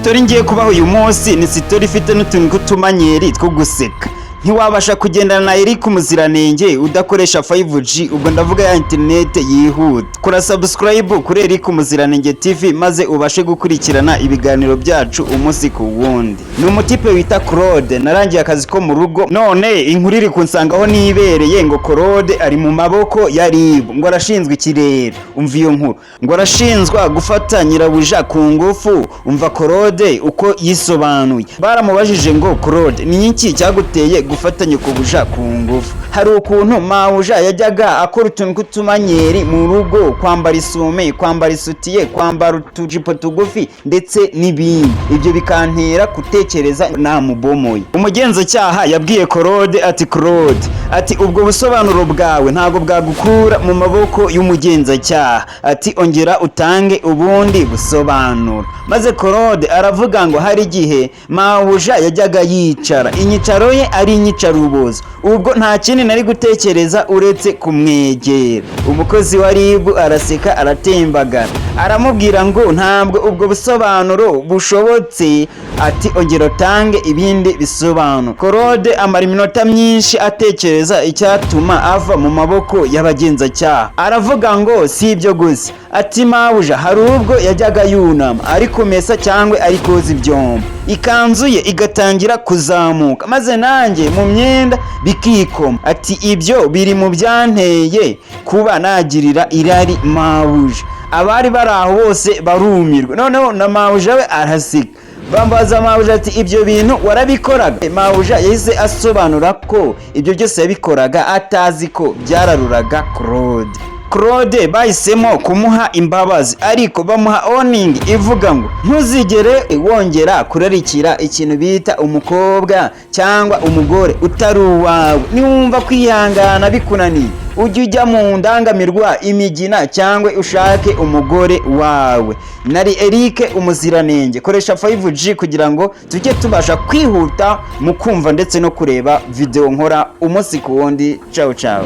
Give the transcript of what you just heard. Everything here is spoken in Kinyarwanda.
Story ngiye kubaho uyu munsi ni story ifite n'utuntu tw'utumanyeri two guseka. Ntiwabasha kugendana na Eric Umuziranenge udakoresha 5G, ubwo ndavuga ya interineti yihuta. Kora subscribe kuri Eric Umuziranenge TV maze ubashe gukurikirana ibiganiro byacu umunsi ku wundi. Ni umutipe wita Claude. Narangiye akazi ko mu rugo, none inkuru iri kunsangaho nibereye ngo Claude ari mu maboko ya RIB, ngo arashinzwe ikirere. Umva iyo nkuru, ngo arashinzwa gufata nyirabuja ku ngufu. Umva Claude uko yisobanuye. Baramubajije ngo: "Claude, ni iki cyaguteye gufata nyoko-buja ku ngufu?" "Hari ukuntu mabuja yajyaga akora utuntu tw'utumanyeri mu rugo, kwambara isume, kwambara isutiye, kwambara utujipo tugufi ndetse n'ibindi, ibyo bikantera gutekereza namubomoye." Umugenzacyaha yabwiye Claude ati: "Claude," ati, "ubwo busobanuro bwawe ntabwo bwagukura mu maboko y'umugenzacyaha." Ati: "Ongera utange ubundi busobanuro." Maze Claude aravuga ngo hari igihe mabuja yajyaga yicara, inyicaro ye ari inyicarubozo, ubwo nta kindi nari gutekereza uretse kumwegera. Umukozi wa RIB araseka, aratembagara, aramubwira ngo ntabwo ubwo busobanuro bushobotse. Ati: "Ongera utange ibindi bisobanuro." Claude amara iminota myinshi atekereza icyatuma ava mu maboko y'abagenzacyaha. Aravuga ngo si ibyo gusa, ati: "Mabuja hari ubwo yajyaga yunama ari kumesa cyangwa ari koza ibyombo, ikanzu ye igatangira kuzamuka, maze nanjye mu myenda bikikoma." Ati: "Ibyo biri mu byanteye kuba nagirira irari mabuja." Abari bari aho bose barumirwa, noneho na mabuja we araseka. Bambaza mabuja ati: "Ibyo bintu warabikoraga?" Mabuja yahise asobanura ko ibyo byose yabikoraga atazi ko byararuraga Claude. Claude bahisemo kumuha imbabazi, ariko bamuha warning ivuga ngo ntuzigere wongera kurarikira ikintu bita umukobwa cyangwa umugore utari uwawe. Niwumva kwihangana bikunaniye, ujye ujya mu ndangamirwa, imigina, cyangwa ushake umugore wawe. Nari Eric Umuziranenge. Koresha 5G kugira ngo tujye tubasha kwihuta mu kumva ndetse no kureba video nkora umunsi ku wundi. Ciao ciao.